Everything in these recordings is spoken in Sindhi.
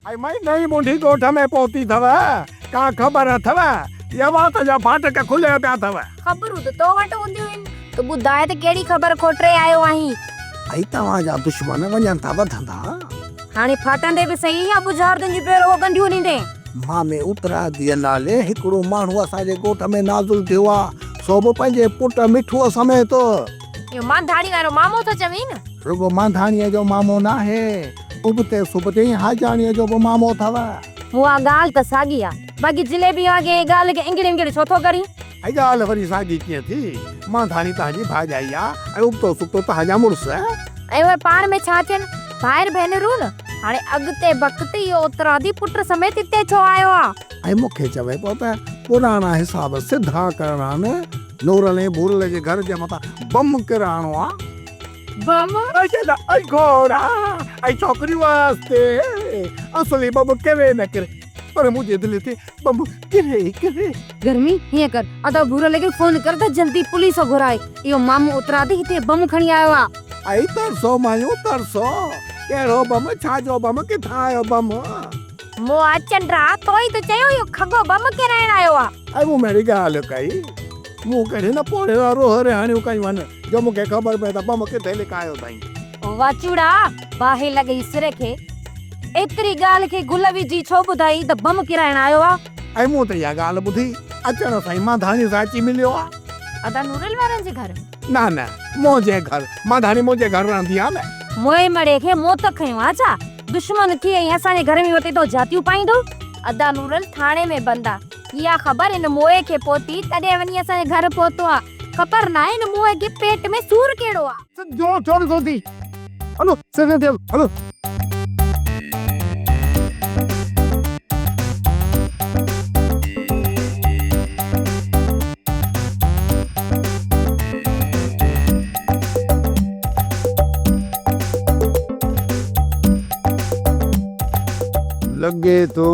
۽ مئي نئين منڍي ڳوٺ ۾ پهتي اٿو، ڪا خبر اٿو يا وات جا ڦاٽڪ کليا پيا اٿو؟ خبرون ته تو وٽ هونديون آهن، ته ٻڌاء ته ڪهڙي خبر کوٽري آيو آهين؟ ۽ توهان جا دشمن وڃن ٿا وڌندا. هاڻي ڦاٽندي به سهي يا ٻجهاردن جون پيرو ڳنڍيون ڏيندين؟ مامي اتراديء نالي هڪڙو ماڻهو اسان جي ڳوٺ ۾ نازل ٿيو آ، سو به پنهنجي پٽ مٺوء سميت. اهو مانڌاڻي وارو مامو ٿو چوين نه؟ رڳو مانڌاڻيء جو مامو ناهي، ابتي سبتي حاجاڻيء جو به مامو اٿو. اها ڳالهه ته ساڳي آ، باقي جليبيء وانگي ڳالهه کي انگڙي انگڙي ڇو ٿو ڪرين؟ هيء ڳالهه وري ساڳي ڪيئن ٿي؟ مانڌاڻي توهان جي ڀاڄائي آ ۽ ابتو سبتو توهان جا مڙس. ۽ اهي پاڻ ۾ ڇا ٿين؟ ڀائر ڀينرون نه. هاڻي اڳتي بڪتي اهو اترادي پٽ سميت هتي ڇو آيو آ؟ ۽ مون کي چوي پيو ته پراڻا حساب سڌا ڪرڻا آهن، نورل ۽ ڀورل جي گهر جي مٿان بم ڪيرائڻو آ. بم؟ اي گهوڙا ۽ ڇوڪريون واسطي اصلي بم ڪري نه ڪري پر منهنجي دل تي بم ڪري ئي ڪري. گرمي، هيئن ڪر ادا ڀورل کي فون ڪر ته جلدي پوليس گهرائي، اهو مامو اترادي هتي بم کڻي آيو آ. اي ترسو مايون ترسو، ڪهڙو بم، ڇا جو بم، ڪٿان آيو بم؟ موئا چنڊا، تو ئي ته چيو اهو کڳو بم ڪيرائڻ آيو آ. اي مون مهڙي ڳالهه ڪئي، مون ڪهڙي نه پوڙهي سان روهه رهاڻيون ڪيون آهن جو مون کي خبر پئي ته بم ڪٿي لڪايو اٿائين. واچوڙا، باهه لڳئي سر کي، ايتري ڳالهه کي گل وجهي ڇو ٻڌائين ته بم ڪيرائڻ آيو آ. اي مون ته اها ڳالهه ٻڌي اچڻ سان ئي مانڌاڻي سان اچي مليو آ. ادا نورل وارن جي گهر؟ نه نه منهنجي گهر، مانڌاڻي منهنجي گهر رهندي آ نه. موئي مڙهي کي موت کنيو آ ڇا؟ دشمن ٿي ۽ اسان جي گهر ۾ وتي تو جهاتيون پائيندو؟ ادا نورل ٿاڻي ۾ بند آ. اها خبر هن موئي کي پهتي تڏهن وڃي اسان جي گهر پهتو آ. خبر ناهي هن موئي کي پيٽ ۾ سور ڪهڙو آ. سڌو ٿيو ڏسو ٿي. هلو سڌو ٿيو هلو. لڳي ٿو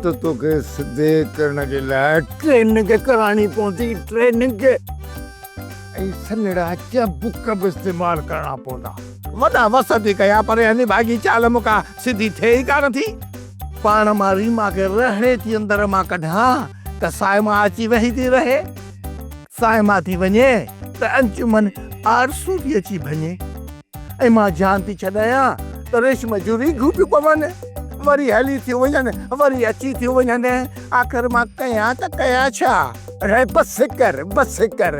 ته توکي سڌي ڪرڻ جي لاء ٽريننگ ڪرائڻي پوندي، ٽريننگ ۽ سنهڙا چهبڪ به استعمال ڪرڻا پوندا. وڏا وس ٿي ڪيا پر اها نڀاڳي چال مون کان سڌي ٿئي ئي ڪانه ٿي. پاڻ مان ريما کي رهڙي ٿي اندر مان ڪڍان ته صائمه اچي ويهي ٿي رهي. صائمه ٿي وڃي ته انجمن آرسو ٿي اچي ڀڃي. ۽ مان جان ٿي ڇڏايان ته ريشم جون ريگهون پيون پون، وري هلي ٿيون وڃن، وري اچي ٿيون وڃن، آخر مان ڪيان ته ڪيان ڇا؟ اڙي بس ڪر، بس ڪر،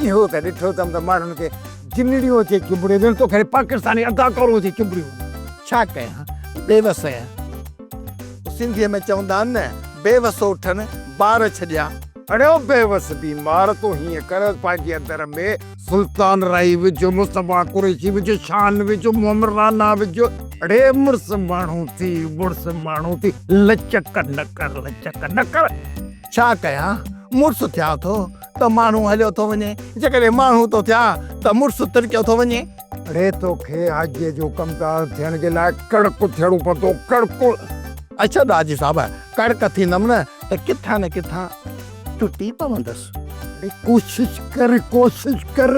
اهو ته ڏٺو اٿم ته ماڻهن کي جنڙيون اچي چنبڙيون ڄڻ توکي پاڪستاني اداڪارون اچي چنبڙيون. ڇا ڪيان، بيوس آهيان. سنڌيء ۾ چوندا آهن نه، بيوس اٺن بار ڇڏيا. اڙي او بيوس بيمار، تون هيئن ڪر، پنهنجي اندر ۾ سلطان رائي وجهه، مصطفيٰ قريشي وجهه، شان وجهه، محمد رانا وجهه، اڙي مڙس ماڻهو ٿي، مڙس ماڻهو ٿي، لچڪ نه ڪر، لچڪ نه ڪر. ڇا ڪيان، مڙس ٿيان ٿو ته ماڻهو هليو ٿو وڃي، جيڪڏهن ماڻهو ٿو ٿيان ته مڙس ترڪيو ٿو وڃي. اڙي توکي حاجيء جو ڪمدار ٿيڻ جي لاء ڪڙڪ ٿيڻو پوندو، ڪڙڪ. اڇا ته حاجي صاحب، ڪڙڪ ٿيندم نه ته ڪٿان نه ڪٿان ٽٽي پوندس. اڙي ڪوشش ڪر، ڪوشش ڪر،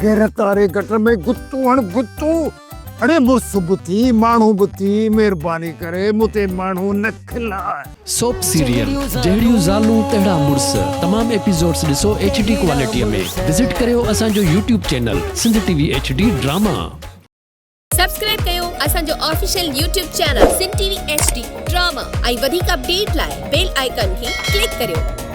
غيرت واري گٽر ۾ گتو هڻ، گتو. اڙي مڙس به ٿي، ماڻهو به ٿي، مهرباني ڪري مون تي ماڻهو نه کلاء. سوپ سيريل جهڙيون زالون تهڙا مڙس تمام ايپيسوڊس ڏسو ايڇ ڊي ڪوالٽي ۾ وزٽ ڪريو اسان جو YouTube channel Sindh T V H D drama. Subscribe ڪيو اسان جو official YouTube channel Sindh T V H D drama ۽ وڌيڪ اپڊيٽ لاء بيل آئيڪان کي ڪلڪ ڪريو.